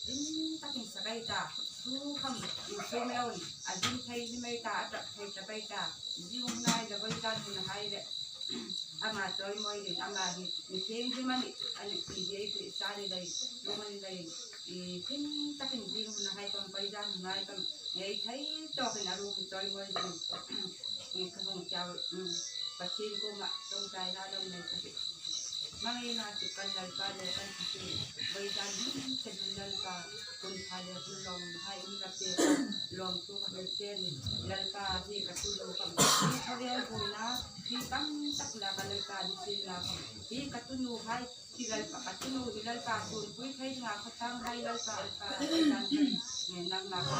Hlim takin sakai ta, thu kham insum loin a hlim thei hlimei ta, a tap thei tapei ta, zing hnai la vawi zan hun a hai leh amah chawimawi ding, amah hi mi thianghlim a nih a nih tih hi ei tuih sa ni lei, lung a ni lei, i hlim takin zing hun a hai pawm vawi zan hun a hai pawm, ei thei tawkin a ru hi chawimawi ding, ka hung chiau Pathian kawngah tawngtai na lo nei ka ti. Hmangaihna chu kan Lalpa leh kan Pathian vawidan hming che hun Lalpa hun tha leh hun lawm hai in ka pek a, lawmthu ka hrilh che a ni. Lalpa hi ka thu lu kham, hi khawvel buaina hi tam tak la ka Lalpa ni sin la kham, hi ka tunu hai hi Lalpa ka tunu hi Lalpa tunpui thei dingah khawthlang hai Lalpa Lalpa vawidan kan nangmah ka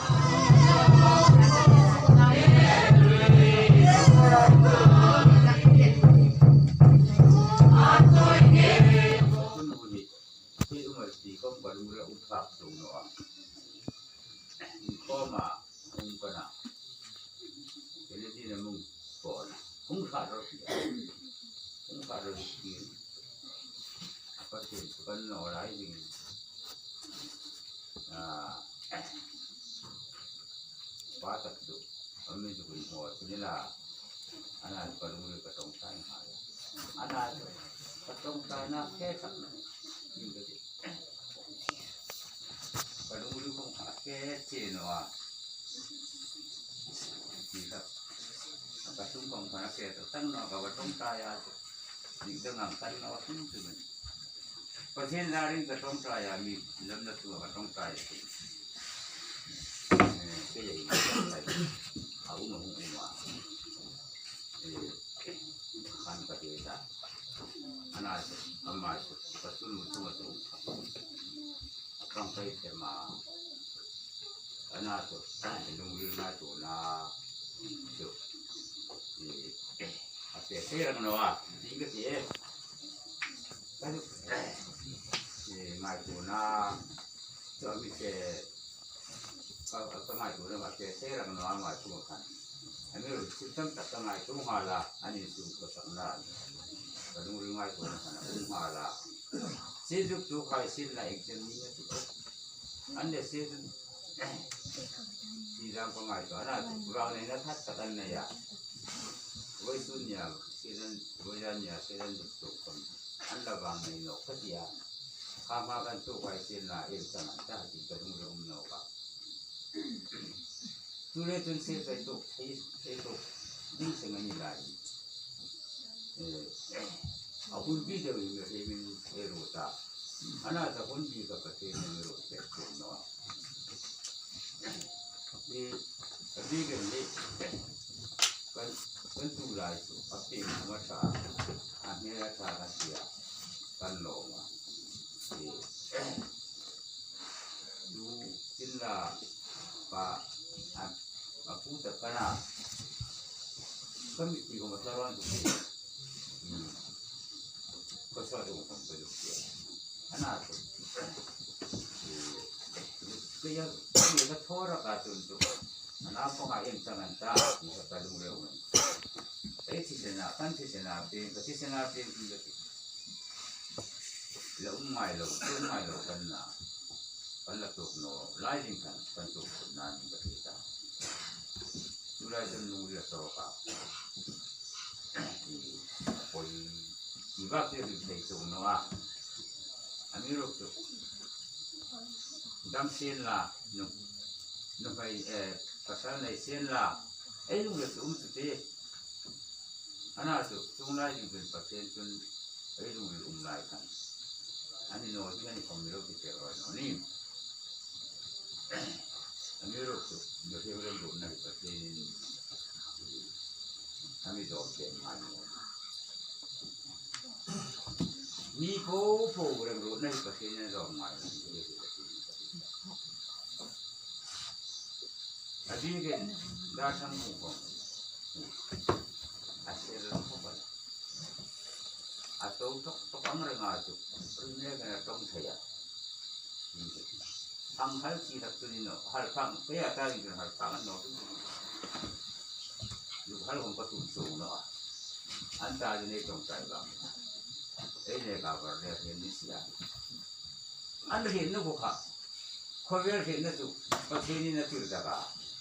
Khawvel hrilhna chu Pathianin a tir tak a,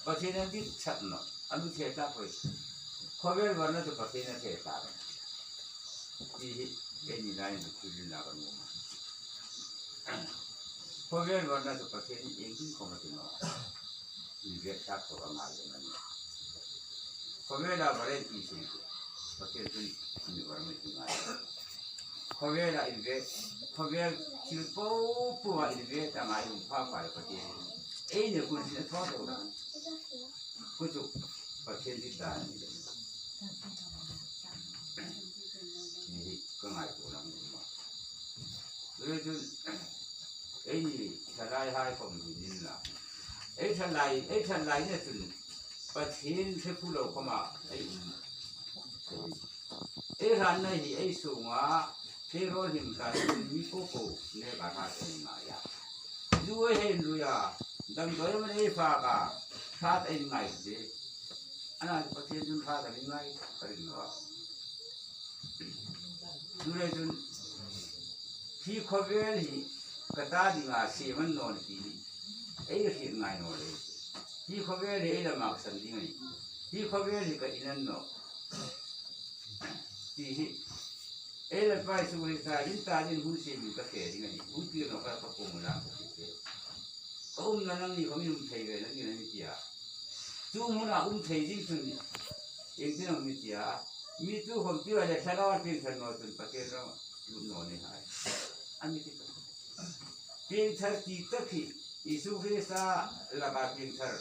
Pathian a dik chak nawh a nu theh tlak hawi. Khawvel varna chu Pathian a theh tlak a ni tih hi keini laiin thil rinna kan awm a. Khawvel varna chu Pathianin engtin kawng a ti nawh a, inziak tlak tawh a ngai reng a ni. Khawvela varen tih sin chu Pathian chu mi var mai ti ngai lo. Khawvela inve, khawvel thil po pua inve ta ngai um pha fai Pathian in ei ne kun sin a thuak lo dan ku chu Pathian dit dan a ni lo. Ni hi ka ngai tur ang ni maw. Chu chu ei ni thalai hai kom hi nin la. Ei thalai, ei thalai ne chun Pathian hre phu lo khawmah ei um thei. Ei hranna hi ei chhunga tleirawl hlim tlai hun mi ko ko ne ka hra thei ngai a. Zu ei hein lui a, damdawi man ei fak a, hrat a in ngai hle. Ana chu Pathian chun hrat a ring ngai ka ring lo a. Chu leh chun thi khawvel hi ka ta dingah siam an nawn ti hi Ei hriat ngai naw le. Hi khawvel hi ei lamah ka san ding a ni. Hi khawvel hi ka in an nawh tih hi ei lam pai chu hi ta in ta din hun siam in ka hre ding a ni. Hun tir nawh kha ka pawm la ka hre che. Ka um na nang ni kha mi um thei ve na ding a ni tia. Chu hmunah um thei ding chun engtin ang mi tia. Mi chu hawm tir a le thlarau a pian thar naw chun Pathian ram lut naw ni hai. A mi ti tak. Pianthar ti tak hi Jesuh Krista lakah pianthar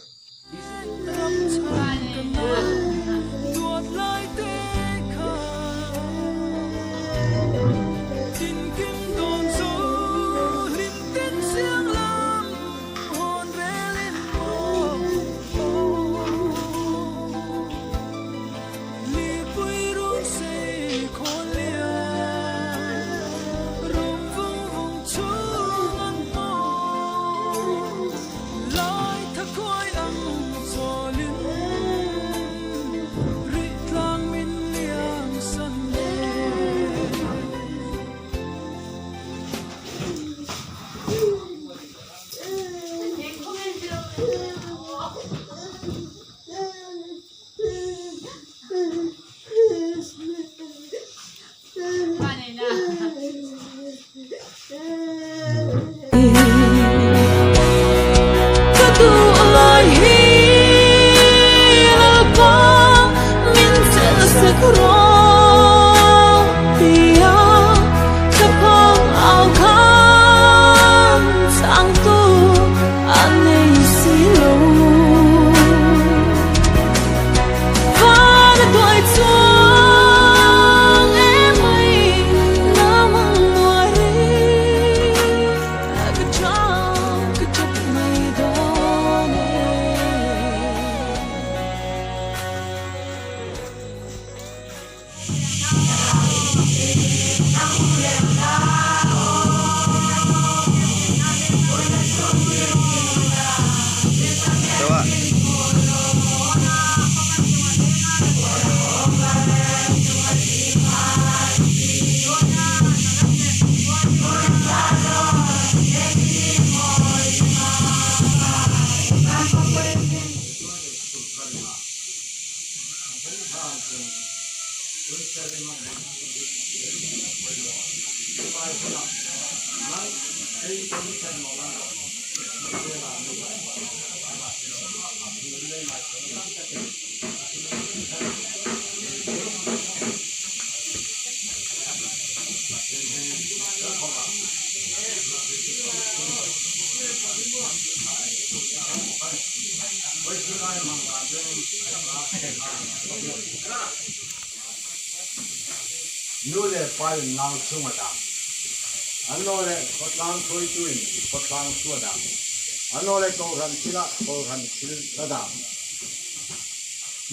Ka duh lai hi Lalpa min chelh sek rawh tia ka phang au khan changtu a nei si lo. Van tuai chuang em ai namang nuai ka chang ka chap mai dawn e. Nu le pa in nau chung a dang. An naw le khuatlang hruaitu in khuatlang thu a dang. An naw le kawhhran thil ah kawhhran thil a dang.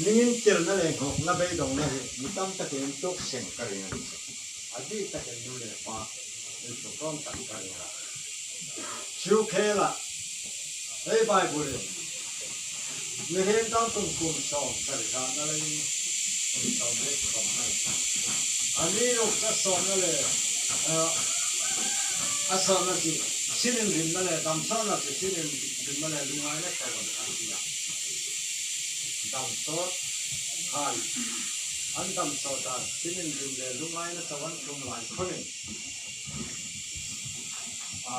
Ningin tel na le hnok na beidong na hi mi tam takin an tuk seng ka ring a ni. A dih takin nu le pa in tlukrawm tak ka ring a. Cheukhel ah hei Bible in Nihin kan kum kum 70 na lei kum 73 na a ni ruk ca sawm na le a sawm na si. Sinin rimna leh damsawtna chu sinin rimna leh lungngaina chawn a ti a. Damsawt khan an damsawt a, sinin rim leh lungngaina chawn tum lai khawmin a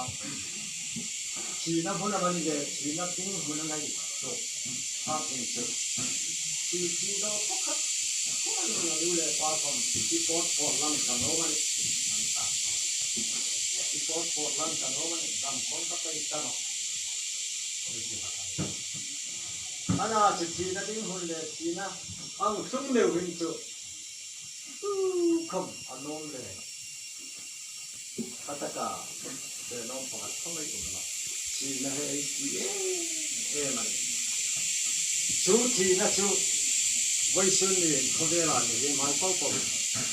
thihna hmun a va ni ve, thihna ding hmun a ngaih chu a thing chu thi thi do pakhat khuan a lu leh pa thawm i pawt pawt lang kan awm a ni an ta. I pawt pawt lang kan awm a ni dam kawng ka paih ta rawh i ti vat ang. Ana chu thihna ding hun leh thihna ang hlum meuhin chu tu khawm a nawm le. Kha taka thenawm pakhat khawngaih awm la, thihna hi ei ti em em a ni. Chu thihna chu vawisun niin khawvelah ni hi hmai pau pau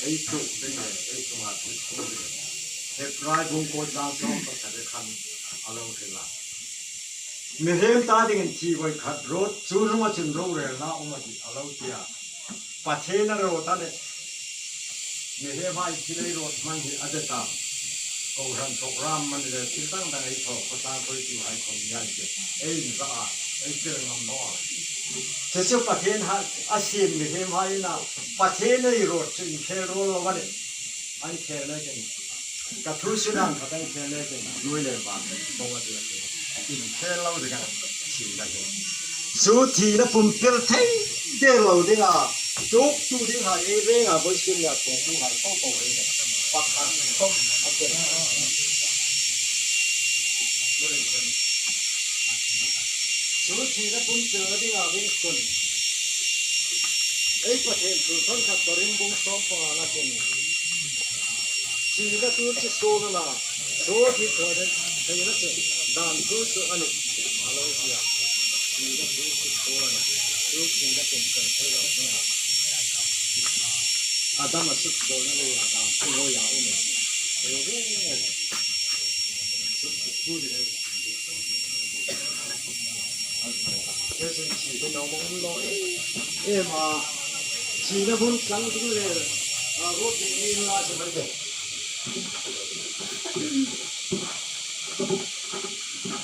ei tluk ding leh ei chungah thil thlung ding Hebrai bungkawi tlang sawm pasarih khan a lo hrilh a. Mihrem ta dingin thi vawi khat rawt chu hnunga chun rorelna awm a tih a lo ti a. Pathian a rawt a leh mihrem a i thil ei rawt hman hi a zet a. Kohhran program man leh thil dang dang ei thawk khawtlang hruaitu haikhawm hian che ei in zah a, ei tel ngam maw a. Che chu Pathian a siam mihrem haiin a Pathian ei rawt chu inkhel rual lo a ni. An khel lekin ka thu sin ang khat an khel lekin nui leh vang bo a ti a ti. Inkhel lo ding a thihna hi chu thihna pumpelh thei der lo ding a tuk tu ding ha ei reng a vawi sin leh a thawng mu hai fo fo reng a pakhat khawm a tel. Chu thihna pumpelh na ding ah ding chun ei Pathian thu thawn khat Korin bung 15 na chin thihna tur chu sul a la chu thih thawh theihna chu dan thu chu a ni a lo ti a, thihna tur chu sul a ni chu thihna pumpelh thei lo hnungah Adama sut zawhna leiah dan thu ngawiah a awm e thei reng a ni.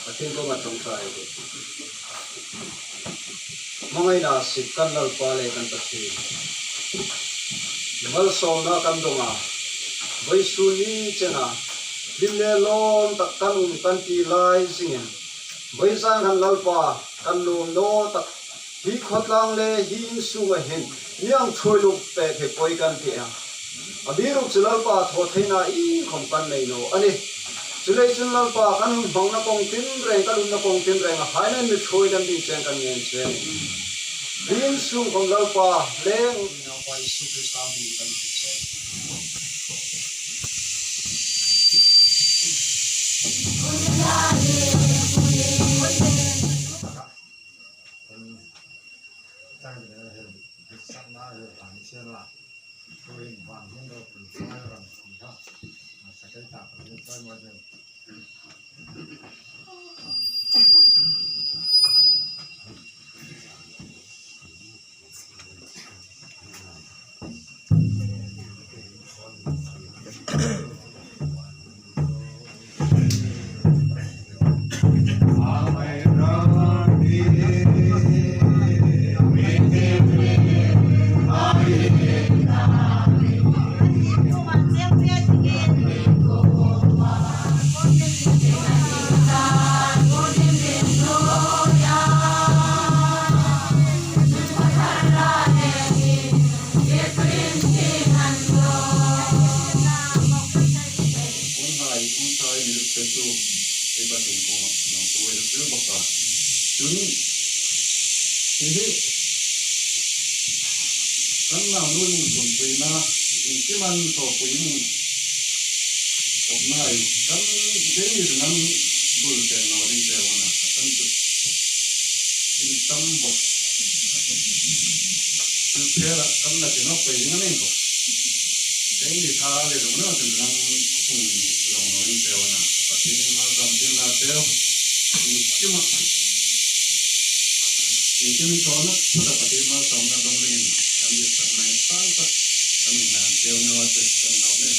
Pathian kawngah tawngtai a duh. Hmangaihna sik kan Lalpa leh kan Pathian malsawmna kan dawng a, vawisun ni chena hlim leh lawm tak kan um kan tih lai zingin vawizan han Lalpa kan lawm naw tak hi khawtlang leh hi insuma hin miang thuai luk pek hi pawi kan ti ang. A biruk chu Lalpa thaw theihna inkhawm kan nei no a ni. Chulei chun Lalpa kan hun hmangna kawng tinreng, kan umna kawng tinreng a haina in mithuai dam ding chen kan ngen che a ni. Rin sungkhawm Lalpa leng. Naupa Isu Krista hming kan hmu che. Unhai unthai mi te chu ei patling kawngah an lo tuai deuh zel bawk a, chun hi hi kan nau nu mung chunpuina engkim an thawhpui mung awpna ai kan keini ringan bul chen lo ding te awm a, a chan chu in tam bawk thil phel ah kan la ti nawk pei ding a ni bawk keini tha leh duh nawk in ringan chung zawng lo in teu a na Pathian in malsawm tin la teu engkim a engkim in thaw nawk phawt a Pathian malsawm na dawng ringin kan dir tak mai sang tak kan inhlan teu neu a che kan lo nen.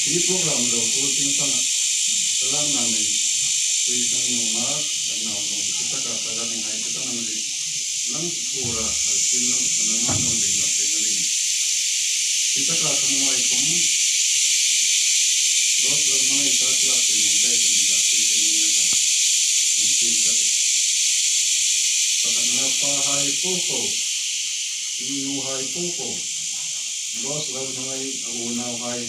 Hi program zo tu ting tang salang na nei tui kan nu ma kan nau nu ti taka ka ring hai ti tang ri lang pura al chin lang sanama nu ring la pe ring ti taka kan mai kum dos lang mai ta tla tui nong kai kan la tui kan ni ta ong chin ka ti pakat na pa hai pu ko nu hai pu ko dos lang mai a u nau hai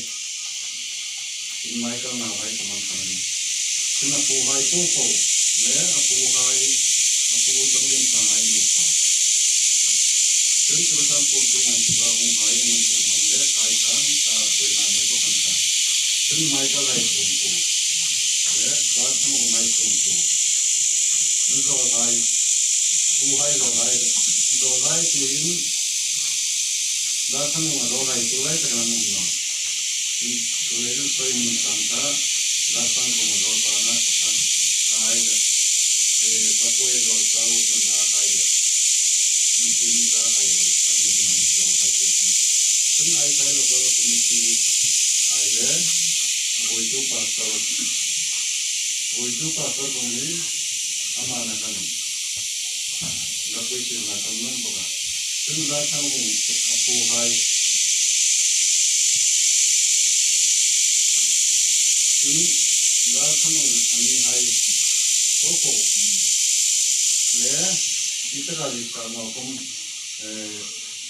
in Michael nau hai kaman kamanin cun a pu hai pu ko le a pu hai a pu tangling ka hai nu pa cun curusan pu tu ngan pa hung hai angan tung hang le kai kang ta pui na nei bo kan ta cun Michael hai chung pu le ba thang hung hai chung pu zawl hai pu hai zawl hai zawl hai ti in da thang hung a zawl hai tu lai tak nan um no tu le in soi min sang kha da sang kum a zawl pa na ka ka hai le e pa pu e zawl sa u chu na hai le mihim za hai rol a ni ding zawl hai te kan cun ai thai local committee ai le Vuitu pastor Vuitu pastor kong hi amah na kan la puisin na kan ngam bawk a. Cun Zathang hung a pu hai. Cun Zathang hung a ni hai ko ko le Itaka Lisa no kom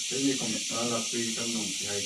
keini kom ta lakpui kan nung ti hai.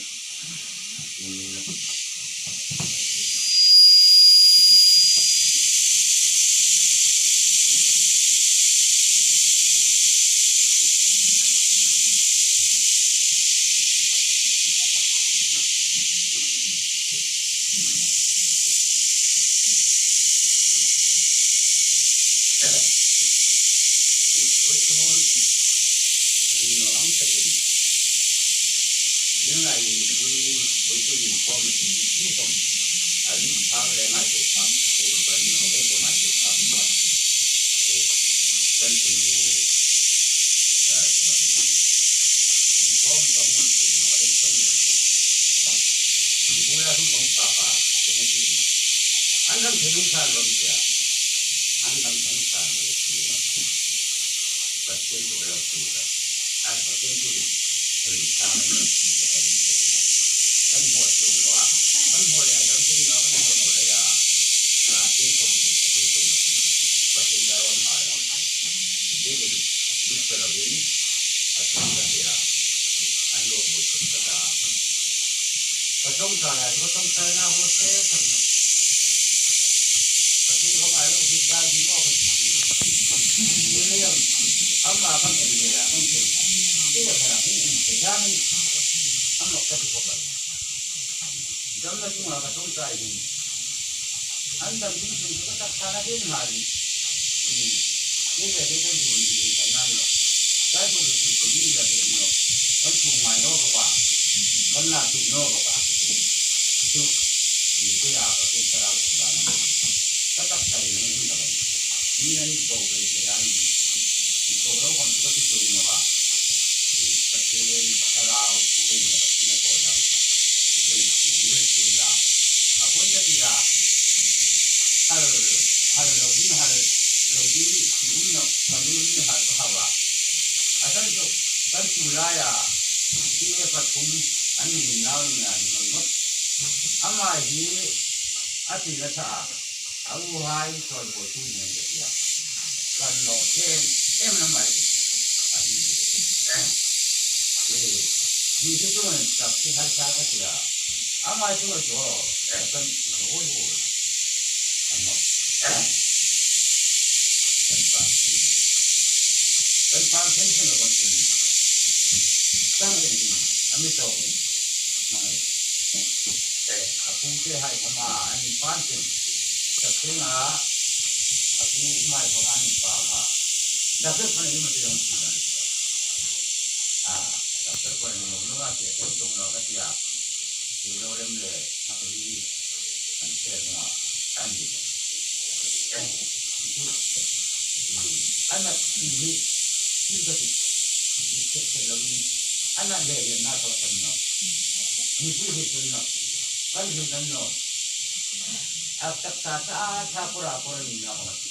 A taksa cha a tha kawr ah kawr a ni na kawng a ti.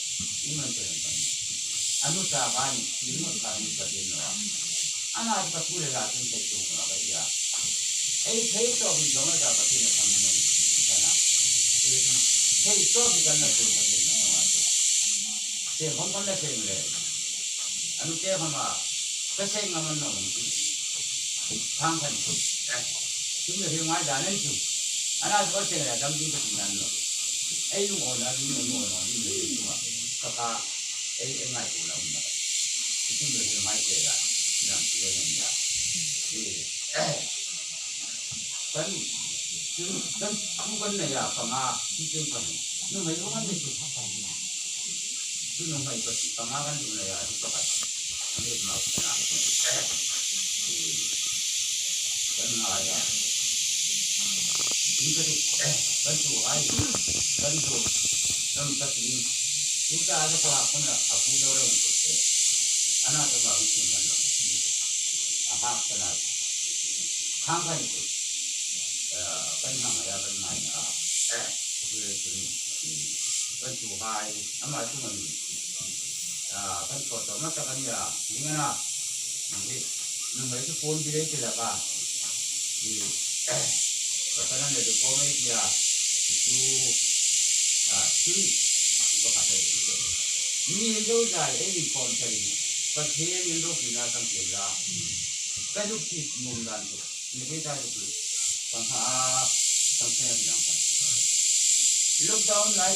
Iman ka rin kan a nu cha ka ni ti ringawt kha nu ka tin lo a. A na chu ka thu le hla chun thei tung a ka ti a. Ei thei tawk in zawng a ka tin a tham in a ni kan a. Chu chu thei tawk hi kan la tur ka tin na kawng a ti. Seng khawm kan la seng le a nu te kham a ka seng ngam an la awm ti. Thang khan chung le hi ngai dan an chu. A na chu ka seng le a dam ding ka ti nan lo. Ei lung awn a lung awn awn awn in le chungah ka ka ei ei ngai tur la um na ka ti chu le hi ngai te la lam ti a nei a i kan chu kan thu kan nei a panga chi chen kan nu mai kan nei chu chu nu mai ka panga kan duh nei a hi pakhat ani ma kana i kan ngai a in ka ti kan tu ai kan tu ram ka ti tu ta ka pa khon a pu do ro ko te ana ta ba u sin man lo a ha ka na khang kan tu kan hang ya kan ngai na tu le tu ni kan tu hai ama tu man kan ko to ma ta kan ya ni na ni nu mai chu phone bi le ti la ka i ka nan le ko mai ya chu a chu ko ka le chu ni zo dai ei kon chari pathian in ro pina tam ke la ka lu chi num dan chu ni ke ta chu pang ha tam se ni ang pa lockdown lai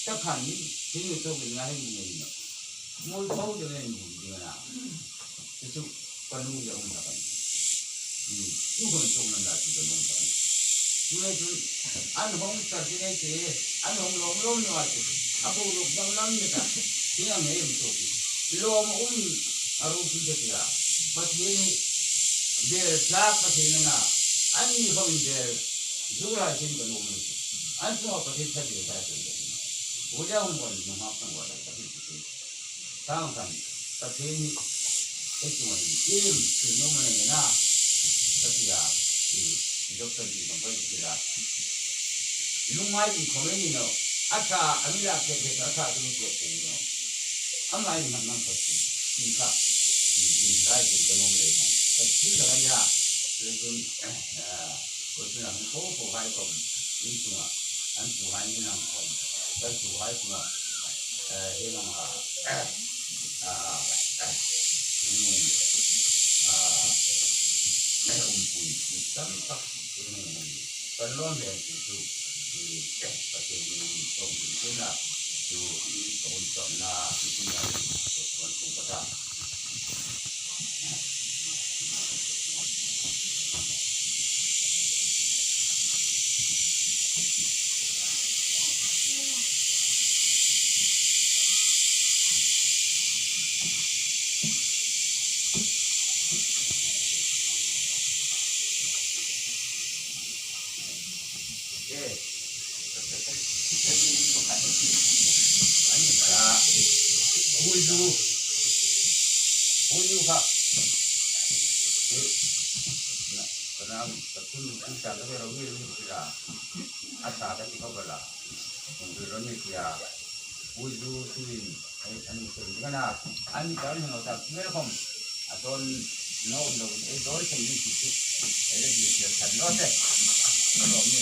ta khan ni thil ni to bin nga hin ni no mul tho de ne ni ni na chu chu ka nu ya um ta kan ni chu hon chung nan da chu ka nu ta kan chu le chu an hong char chi nei che an hong lom lom no a chu a bu luk dang lam ni ta thing ang em chu lom um a ro pi te tia pathian hi bel tlak pathian na an ni ho in bel zura chin ka nu mi chu an chu pathian tha bi ta chu u ja hong kon nu hak tang wa da ta hi tang kan pathian hi e chu ni im chu no ma ne na ta tia i doctor ji bang pai ti la lungai in khome ni no a tha ami la ke ke a tha tu ni ke ke no amai ni man ko chi ti kha in rai ke ka nom le na ta chi la ya le chun ko chu na ko ko hai ko in chu an chu hai ni nang ko ta chu hai ku he nang a a nung a um pui tam tak kan lom le chu chu i pa te ni tong chu na chu un chom na chu na kon pu pa ta A tha ka ti kho bal a ron ni tia uizu tuin an sem ding a an ni tar heng ta vel khom a don no lo e dol sem ni chi chu e le bi sia khat lo te lo mi.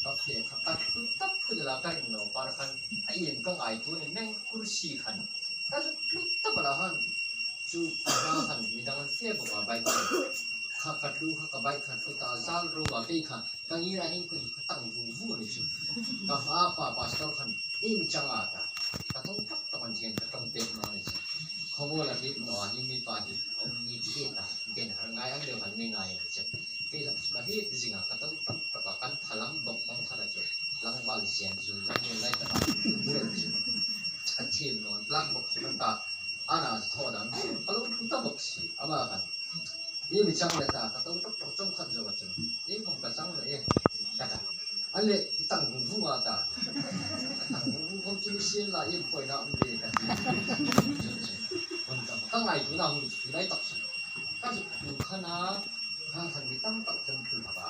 Ka fe kha tak tu tak phu la ka ring lo par khan a em ka ngai tu ni meng kursi khan ka zut tlut tak la khan chu hma khan midang an fe bawk a bike khan kha ka tlu kha ka bike khan thu ta zal ro a kei kha ka ngir a heng kun ka tang vung vung a ni chu ka hma pa pastor khan em chang a ta ka tawng tak tak an hian ka tawng pek na a ni chu khawmual a hip no a hi mi pa hi a awm ni ti e ta ben har ngai ang deuh han mi ngai a ni chu kei lam chu ka hip zing a ka tawng tak tak a kan phalam bawk kawng khat a chu tlangval zian zul a hmel lai takah bual chu a thim nawn tlak bawk si kan ta ana chu thaw dang chu ka lo thu ta bawk si ama khan i mi chang leh ta ka to ṭawk ṭawk chawng khat zawk a chu i hmang ka chang leh e ka ta a leh i tang vung vung a ta a tang vung vung khawm chu ni sian la i pawina awm ve ka ti chu chu hun ka ka ngai tu na hun chu lai tak chu ka zuk tu khana Hang khan mi tam tak chuan thil hak a,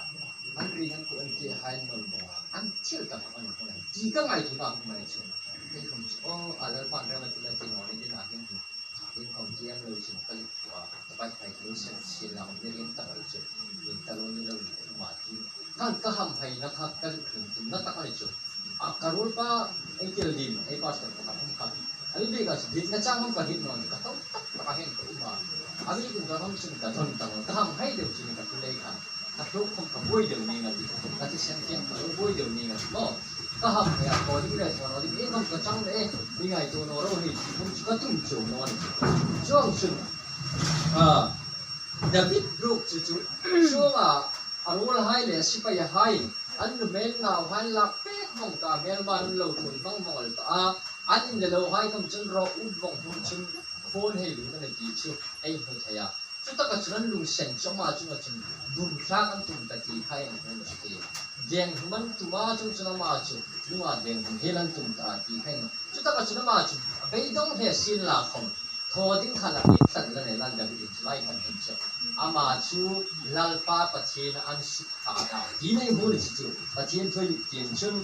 an rin an kuh an ke hai an nawn bawk a, an thil tak hak an inhmun a, ti ka ngai thun a hmun mai chu. Kei khum chu aw a Lalpa'n rem a ti la ti nawn in inah hian hmu in khawm ti em lo chin ka lut pawh a, ka bike hai lo sen chhin la awm ni rin tak lo chu min ta lo ni lo in ka umah ti khan ka ham hai na kha ka lut hlum tum na tak a ni chu. A ka rul pa ei tel dim ei pastor pakhat awm kha ani bik ah chu dit na chang awm ka dit nawn ka to tak tak ah hian ka um a ami kum ka ram chun ka don tang ka ham hai deuh chu ni ka thu lei khan ka hluk khawm ka buai deuh ning a ti ka thisen fiang ka lo buai deuh ning a ti maw ka ham hai ah thaw ding le thaw no ding eng awm ka chang le e mi ngai tu no ro hei ti khum chu ka tum chu no ani chuang chun a David ruk chu chu chuang ah A rul hai leh sipai a hai an nu hmel nau hain lak pek vawng ta hmelman an lo thun vang vawng al tawh a, an in le lo hai kham chun rawh ut vawng hnu chun khawn hei lut a ni tih chu ei hmu thei a. Chutaka chun an lung sen chu amah chunga chun dum thlak an tum ta tih kha eng hmu chu ti. Deng hum an tum a chung chun amah chu lungah deng hum hel an tum ta tih kha eng chutaka chun amah chu a beidawng hle sin la khawm Thaw ding kha la hit tlat la nei lan David in chulai kan hmu chu amah chu Lalpa Pathian an suk hlah dah ti nei hmu ni si chu Pathian thuai tin chun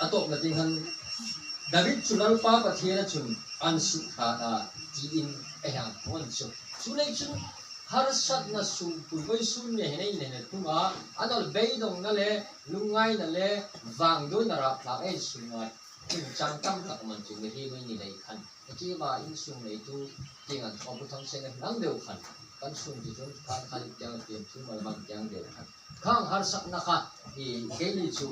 a tawp na ting han David chu Lalpa Pathian a chun an suk hlah dah tiin a hiang phuan chu chu lei chun harsatna sumpui voi sun nge henei ne ne tung a anol beidawng na le lungngai na le vangdui na rapthlak ei sunga Chungchang tam tak man chu mihi mai ni lei khan heti ma insung nei tu ting an thawk thang seng a hnang deuh khan kan sung ti chun khan khan tiang tiang chu mal mang tiang deuh khan khang harsak na kha i keini chu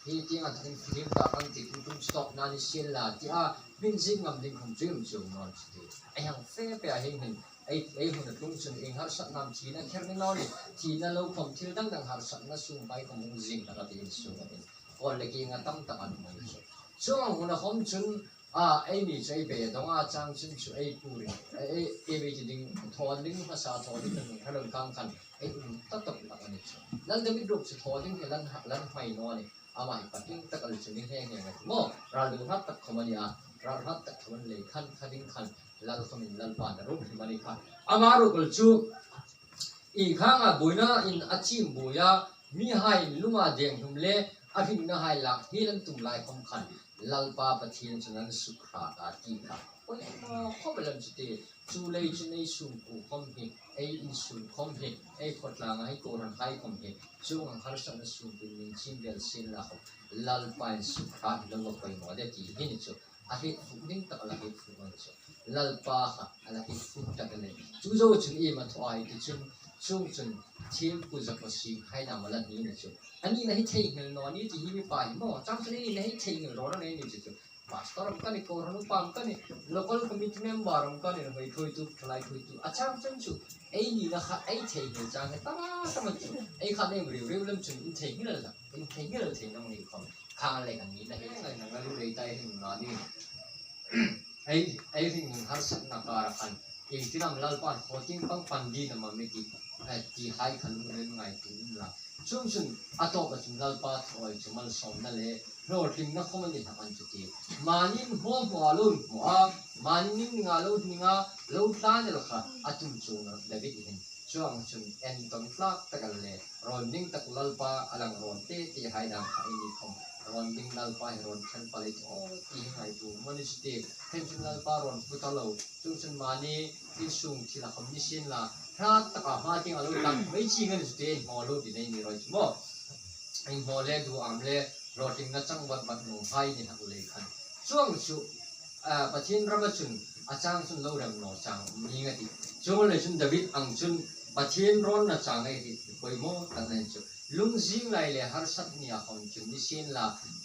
hi ting an thawk film ta kan ti tum tum stop na ni sian la ti a min zing ngam ding khum chu im chu non chi ti a hang fe pe a hing hin ei ei hun a tlung chun eng harsak nam thi na kher ni lo ni thi na lo khom thil dang dang harsak na sung pai khom hung zing ta ka ti in sung a in Kawl le king a tam tak an hmang cu. Chung ang hun a hom cun a ei mi cu ei be dong a cang cun cu ei pur in ei ei ve ti ding thaw ding hmasa thaw ding nan nung helon kang khan ei um taktak tak ani cu. Lal David ruk cu thaw ding hi lan lan hmai no ani amah hi patling tak al cu ni he he ngai mo ral du hat tak khom ani a ral hat tak khom an lei khan kha ding khan lal khom in lalpa na rum hrim ani kha ama ruk cu i khang a buina in a chim buya Mi hai lung ah denghlum le a hringna hai lak hil an tum lai khom khan Lalpa Pathian cu nan suk hrat ah ti kha oi maw khom lam cu ti cu lei cu nei sung ku khom hi ei in sung khom hi ei khawtlang ah hi kawhran hai khom hi cung ang harsat na sung pin min chin bel sin la khom Lalpa in suk hrat hi lo poi maw de ti hi ni cu a hit fuh ding tak la hit fuh an cu Lalpa kha a la hit fuh tak le cu zo chun i ma thua ai ti chun chung chun thim pu zak si hai na mala ni na chu ani na hi thei ngel no ni ti hi mi pa hi mo chang chun ni na hi thei ngel ro na ni chu chu pastor am kani ko ranu pam kani local committee member am kani hoi thoi tu thlai thoi tu achang chun chu ei ni na kha ei thei ngel chang he tama tama chu ei kha nei riu riu lam chun in thei ngel la in thei ngel thei nong ni khom khang le kan ni na hi ngai na lu lei tai hing na ni ei ei hing harsat na kar khan eng tinam lalpan hoting pang pan di na ma mi ti ti hai khan lu ren ngai tu in la chung chun atop a chung lalpa thoi chumal som na le hlawhtling na khom ani hak an chu ti manin hmuam hmuah lo in hmuh a manin ning ninga lo hninga lo tlan el kha atum chung David hin chuang chun en ton tlak takal le Rawn ding tak Lalpa a lang rawn te te hai dang kha ei ni khom. Rawn ding Lalpa hi rawn then pal i aw ti hi ngai tu maw ni chu ti. Then cun Lalpa rawn pu ta lo. Chung cun mahni insung thil a khom ni sin la. Hla taka hma ting a lo tlang mai chi ngan chu te in hmaw lo ti nei ni rawi chu maw. In hmaw le duh am le hlawhtling na chang vat vat nung hai ni hak lei khan chuang chu Pathian rama chun a chang chun lo rem no chang um ni nga ti. Chuang le chun David ang chun Pathian rawn na chang ei hi pawimawh tak na chu. Lungzing lai le harsat ni a hawn chun ni sin la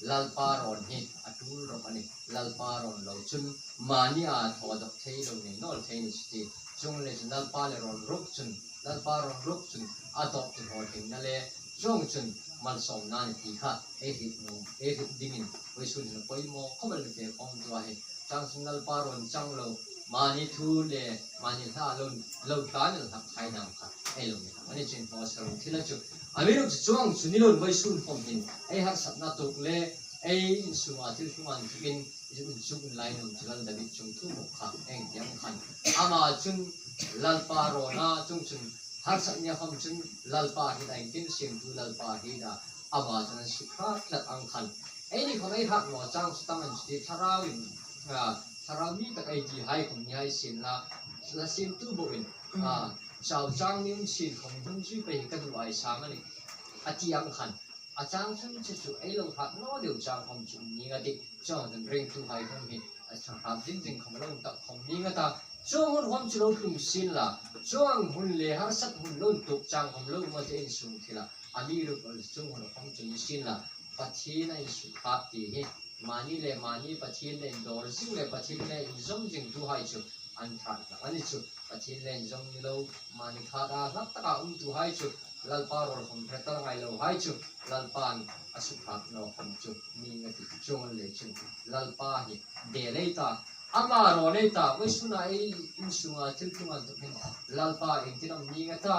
Lalpa rawn hi a tul rawk a ni. Lalpa rawn lo chun mahni a thaw dawk thei lo nei nawl thei ni chu ti. Chung le chun Lalpa le rawn ruk chun Lalpa rawn ruk chun a dawk ti hlawr hlim na le chuang chun malsawm na ni ti kha ei hrip nu ei hrip ding in vawichhun hin a pawimawh khawp a lute khawm tu a hei chang chun Lalpa rawn chang lo mahni thu le mahni hla lo lo tlan el hlak khai dang kha ei lo ni hlak ani chin hmaw sarum thil a chu a mi ruk chu chuang chu ni lon vawichhun hawm hin ei harsat na tuk le ei insung ah thil hlung an tuk in un chuk in lai nun chu Lal David chung thu bawk kha engtiang khan amah chun Lalpa rawn a chung chun harsat nia kham chun Lalpa hi da engkim siamtu Lalpa hi da amah chun an suk hrat tlat ang khan ei ni khom ei hak maw chang chu tang an chuti thlarau in thlarau mi tak ei ti hai khom ni hai sin la la siamtu bawk in chau chang ni um sin khom hun zui pe hi ka duh ai sang ani a ti ang khan a chang chun che chu ei lo hak no deuh chang khom chu ni nga ti chuang chun ringtu hai khom hi a hram ding ding khom lo tak khom ni nga ta Chuang hun huam chu lo tlung sin la, chuang hun le harsat hun lo tuk chang hom lo ma che in sung thil ah a mi rup ol chung hun hom chu ni sin la, Pathian a in suk hak ti hi mahni le mahni Pathian le in dawr zing le Pathian le in zawm zing tu hai chu an thah hlak ani chu Pathian le in zawm ni lo mahni khat ah hlak tak ah um tu hai chu Lalpa rawl hom hre tal ngai lo hai chu Lalpa'n a suk hak no hom chu mi nga ti chuang an lei chun Lalpa hi de lei ta Amah rawn ei ta, Vawichhunah ei inchhunga thil tlung an tuk hin Lalpa engtin awm ni nga ta?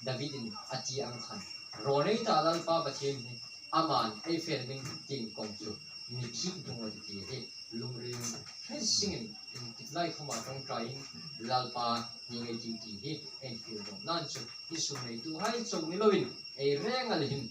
David in a ti ang khan rawn ei ta Lalpa Pathian hi aman ei fel ding ting kawng chu mi khik dung a ti ti hi lungring hrising in engtik lai khawmah tawngtai in Lalpa ni ngei ti ti hi entir dawm nan chu Isu neitu hai cho ni loin ei reng a lehim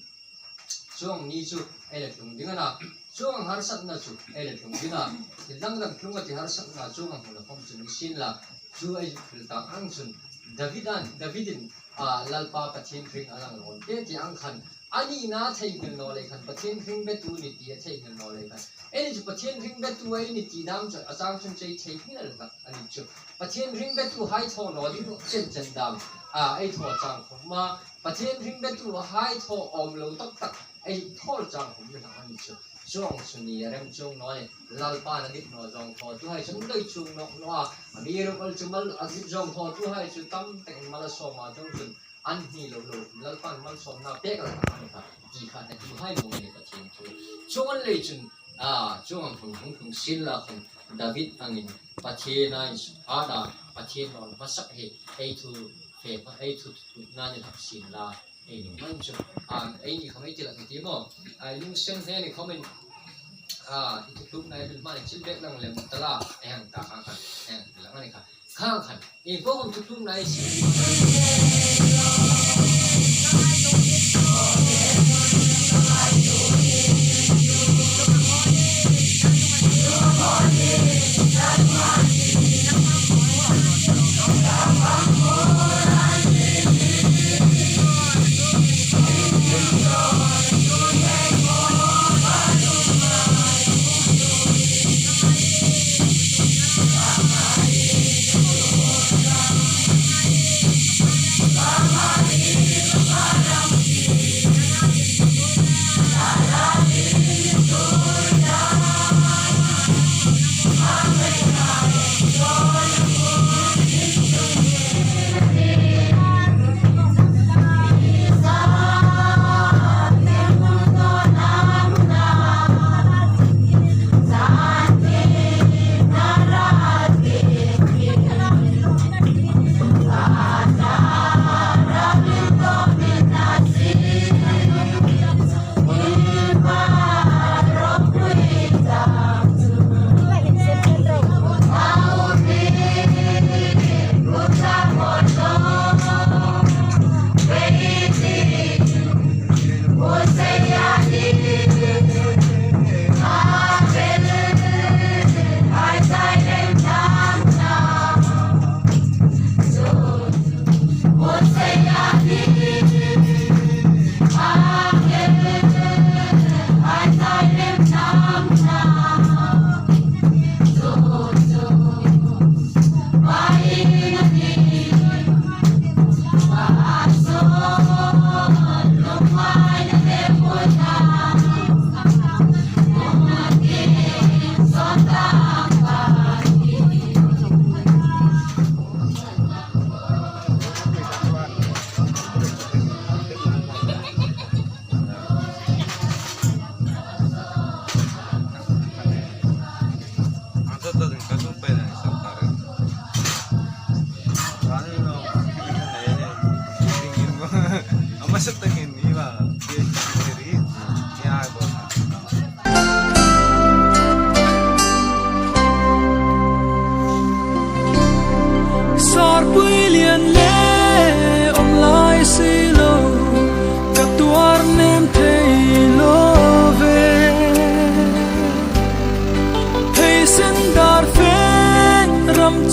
Chuang ni chu ei le tlung ding a na, chuang harsatna chu ei le tlung ding a, thil dang dang tlung a ti harsatna chuang a hmun a fawm chu ni sin la, chu ei thil tak ang chun Davidan Davidin a Lalpa Pathian hring a lang rawn te ti ang khan a nihna theihnghilh nawh leh khan Pathian hring betu ni ti a theihnghilh nawh leh khan ei ni chu Pathian hring betu ei ni ti dam chu a chang chun chei theihnghilh hlak a ni chu Pathian hring betu hai thaw nawh ding chen chen dam a ei thaw chang khawm a Pathian hring betu hai thaw awm lo tak tak ei thawl chang hum hlang a ni chu. Chuang chu ni a rem chung naw ni. Lalpa na dik naw zawng thaw tu hai chung doi chung nawk naw a. A mi rum ol chu mal a zip zawng thaw tu hai chu tam tak in mal a sawm a chung chun an hni lo lo Lalpan malsawm na pek la tak a ni kha ti kha na tu hai mung a ni Pathian thu. Chung an lei chun a chung ang thung thung thung sin la khum David angin Pathian a in sut a Pathian rawn hmasak hi ei thu He hma ei thut thut nan i hlak sin la ei ning man chu a ei ni kham ei ti lak ti maw ai lung sen hle ni khom in a i thu tluk nai hma ni chil bek lang lem tala ai hang ta khang khan heng ti lang ani kha khang khan in ko khom thu tluk nai si.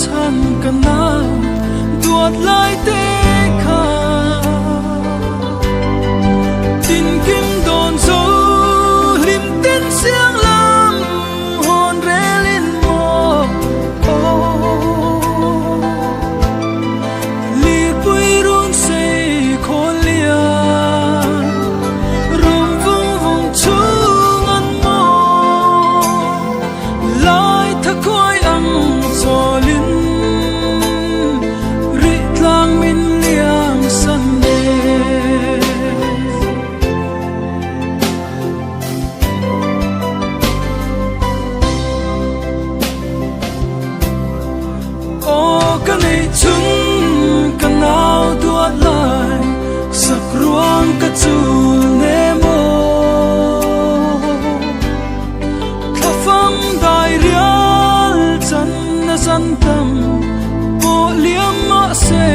chan ka nau duat lai te kha Tinkim dawn zo hlim ten siang lam hawn relin maw aw Lirpui run sei khawl lian rum vung vung chung an maw Lai tha khuai ang chawlin rih tlang min liam san e. Aw ka nei chung ka nau duat lai sak ruang ka chul ne maw Thlafam dai rial chan na zan tam pawh liam mah se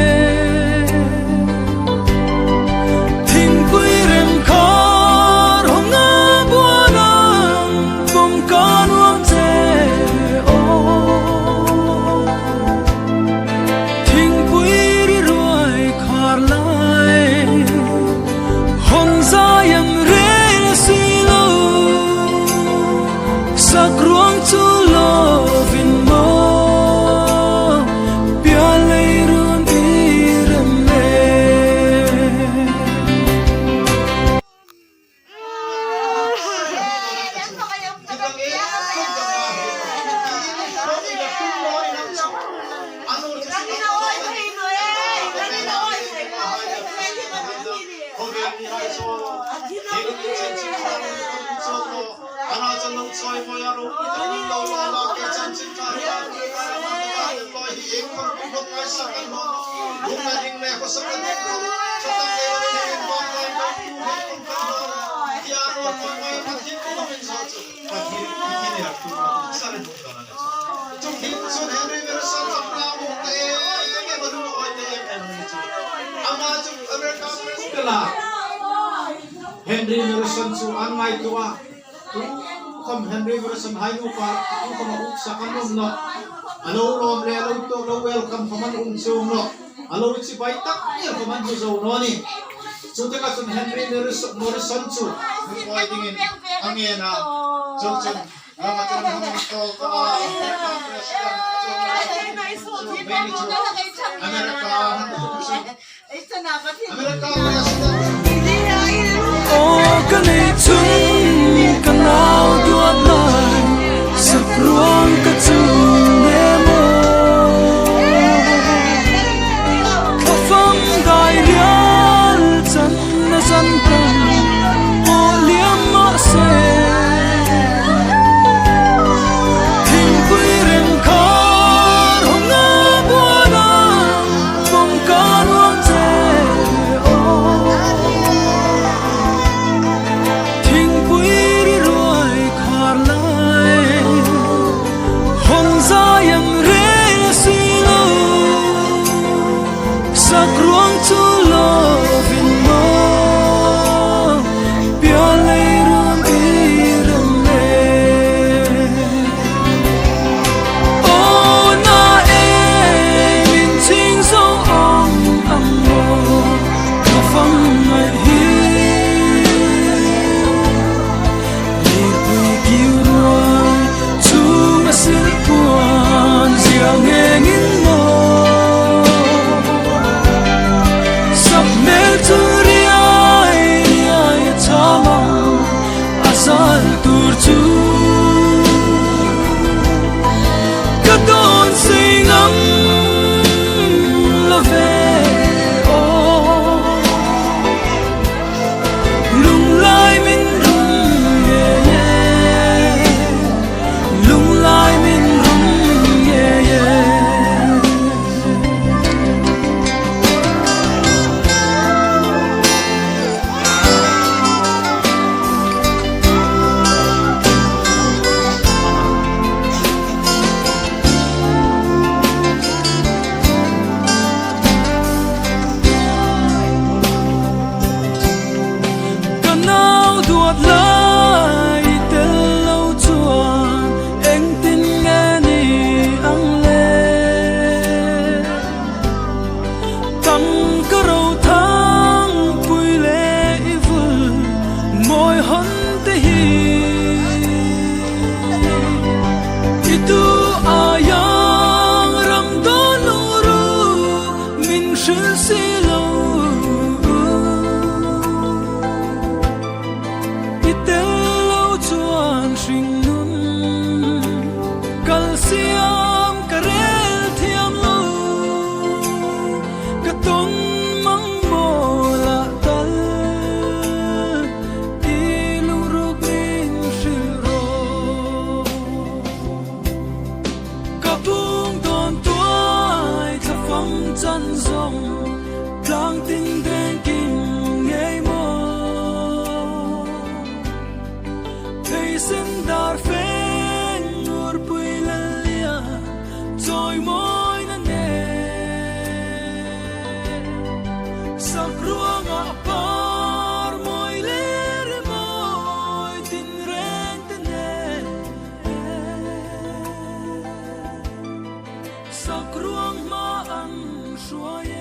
Thingpui rem khar hawng a buan ang pawm ka nuam che aw Thingpui ri ruai khar lai hawn zai an rel si lo Sak ruang chu lovin maw pialei run i rem le. Henry Morrison cu an ngai tuah. Tu khom Henry Morrison hai nu pa tu khom a uk sak an um no. A lo lawm le a lo to lo welcome khom an um chung no. A lo chi bai tak ngial khom an hmu zo no ni. Cu tikah cun Henry Morrison cu hmuhoi dingin a ngen ah cun cun Aw ka nei chung ka nau duat lai sak ruang ka chul ne maw Thlafam dai rial chan na zan tam pawh liam mah se Thingpui rem khar hawng a buan a pawm ka nuam che aw Thingpui ri ruai khar lai hawn zai an rel si lo Sak ruang chu lovin maw pialei run i rem le Aw na e min ching zo awm ang maw ka fang ngaih hi Lirpui kiu ruai chung a silh puan zia ngengin maw Sap hmel chu riai riai a cham ang a zal tur chu Ka dawn sei ngam lo ve aw. Lunglai min rum nge nge Lunglai min rum nge nge. hruai.